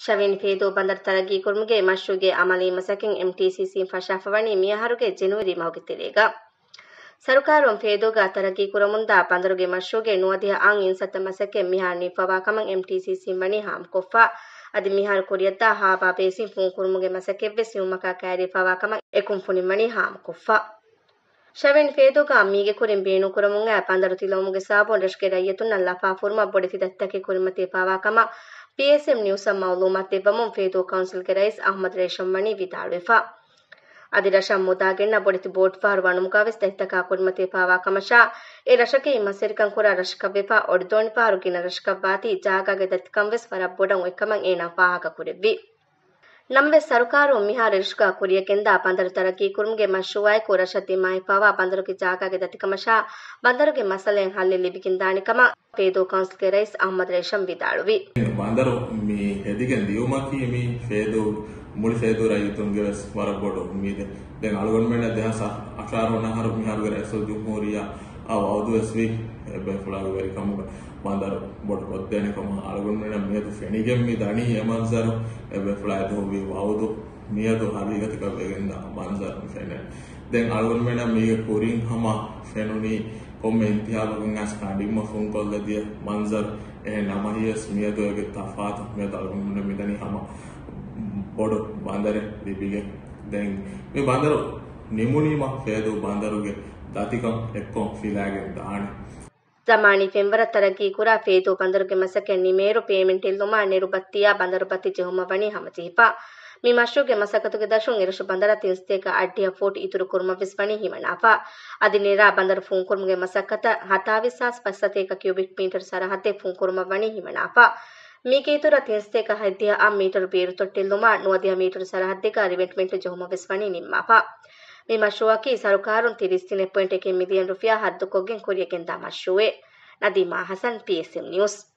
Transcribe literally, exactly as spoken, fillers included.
ޝަވިން ފޭދޫ ބަނދަރު ތަރައްގީކުރުމުގެ މަޝްރޫޢުގެ އަމަލީ މަސައްކަތް އެމްޓީސީސީން ފަށާފަވަނީ މިއަހަރުގެ ޖެނުއަރީ މަހުގެ ތެރޭގަ. ސަރުކާރުން ފޭދޫގަ ތަރައްގީކުރަމުންދާ ބަނދަރުގެ މަޝްރޫޢުގެ ނުވަދިހަ އަށް އިންސައްތަ މަސައްކަތް މިހާރު ނިންމަވާ ކަމަށް އެމްޓީސީސީން ވަނީ ހާމަކޮށްފަ. އަދި މިހާރު ކުރިއަށްދާ ހާބާ ބޭސިން ފޫންކުރުމުގެ މަސައްކަތްވެސް ނިންމުމަކާ ކައިރިވެފަވާ ކަމަށް އެކުންފުނިން ވަނީ ހާމަކޮށްފަ. ޝަވިން ފޭދޫގަ މީގެ ކުރިން ބޭނުންކުރަމުން އައި ބަނދަރު ތިލައުމުގެ ސަބަބުން ރަށުގެ ރައްޔިތުންނަށް ލަފާފުރުމަށް ބޮޑެތި ދަތިތަކެއް ކުރިމަތިވެފަވާ ކަމަށް ޕީއެސްއެމް ނިއުސަށް މައުލޫމާތު ދެއްވަމުން ފޭދޫ ކައުންސިލްގެ ރައީސް އަޙްމަދު ރޭޝަން ވަނީ ވިދާޅުވެފަ. އަދި ރަށަށް މުދާގެންނަ ބޮޑެތި ބޯޓުފަހަރު ވަނުމުގަވެސް ދަތިތަކާ ކުރިމަތިވެފަވާ ކަމަށާ، އެ ރަށަކީ މަސްވެރިކަން ކުރާ ރަށަކަށްވެފަ، އޮޑިދޯނިފަހަރު ގިނަ ރަށަކަށްވާތީ ޖާގާގެ ދަތިކަންވެސް ވަރަށް ބޮޑަށް އޮތްކަމަށް އޭނާ ފާހަގަކުރެއްވި. ނަމަވެސް، ސަރުކާރުން މިހާރު ރަށުގަ ކުރިއަށް ގެންދާ ބަނދަރު ތަރައްގީކުރުމުގެ މަޝްރޫޢާއެކު ރަށަށް ދިމާވެފަވާ ބަނދަރުގެ ޖާގާގެ ދަތިކަމަށާ، ބަނދަރުގެ މައްސަލައިން ހައްލެއް ލިބިގެންދާނެ ކަމަށް ފޭދޫ ކައުންސިލްގެ ރައީސް އަޙްމަދު ރޭޝަން ވިދާޅުވި. ބަނދަރު މި ހެދިގެން ދިއުމަކީ މި ފޭދޫ، މުޅި ފޭދޫ ރައްޔިތުންގެ ވެސް ވަރަށް ބޮޑު އުއްމީދެއް. ދެން އަޅުގަނޑުމެންނަށް ދެހާސް އަށާރަ ވަނަ އަހަރު މިހާރުގެ ރައީސުލްޖުމްހޫރިއްޔާ އާ ވައުދު ވެސް ވި، އެބޭފުޅާގެ ވެރިކަމުގަ ބަނދަރު ބޮޑު ކޮށްދޭނެ ކަމަށް. އަޅުގަނޑުމެންނަށް މިއަދު ފެނިގެން މި ދަނީ އެ މަންޒަރު، އެބޭފުޅާ ދެއްވި ވައުދު މިއަދު ހަގީގަތަކަށް ވެގެންދާ މަންޒަރު ފެނޭ. ދެން އަޅުގަނޑުމެންނަށް މީގެ ކުރިން ހަމަ ފެނުނީ ކޮންމެ އިންތިހާބަކުން އައިސް ކަނޑިން މަ ފުންކޮށްލަދިޔަ މަންޒަރު. އެހެން ނަމަވެސް މިއަދު އޭގެ ތަފާތު މިއަދު އަޅުގަނޑުމެންނަށް މިދަނީ ހަމަ ބޮޑު ބަނދަރެއް ލިބިގެން. ދެން މި ބަނދަރު ނިމުނީމަ ފޭދޫ ބަނދަރުގެ ދަތިކަން އެއްކޮށް ފިލާގެން ދާނެ. ޒަމާނީ ފެންވަރަށް ތަރައްގީކުރާ ފޭދޫ ބަނދަރުގެ މަސައްކަތް ނިމޭއިރު ޕޭމެންޓް އެއްލުމާ ނެރު ބައްތިއާ ބަނދަރު ބައްތި ޖެހުމަށް ވަނީ ހަމަޖެހިފަ. މި މަޝްރޫޢުގެ މަސައްކަތުގެ ދަށުން އެރަށު ބަނދަރަށް ތިން ސަތޭކަ އަށްޑިހަ ފޫޓް އިތުރު ކުރުމަށް ވެސް ވަނީ ހިމަނާފަ. އަދި ނެރާ ބަނދަރު ފޫންކުރުމުގެ މަސައްކަތަށް ހަތާވީސް ހާސް ފަސް ސަތޭކަ ކިއުބިކް މީޓަރު ސަރަހައްދެއް ފޫންކުރުމަށް ވަނީ ހިމަނާފަ. މީގެ އިތުރަށް ތިން ސަތޭކަ ހަތްދިހަ އަށް މީޓަރު ބޭރު ތޮއްޓެއްލުމާ ނުވަދިހަ މީޓަރު ސަރަހައްދެއްގަ ރިވެޓްމަންޓް ޖެހުމަށް ވެސް ވަނީ ނިންމާފަ. މި މަޝްރޫޢަކީ ސަރުކާރުން ތިރީސް ތިނެއް ޕޮއިންޓް އެކެއް މިލިއަން ރުފިޔާ ހައްދުކޮށްގެން ކުރިއަށް ގެންދާ މަޝްރޫޢެއް. ނަދީމާ ހަސަން، ޕީއެސްއެމް ނިއުސް.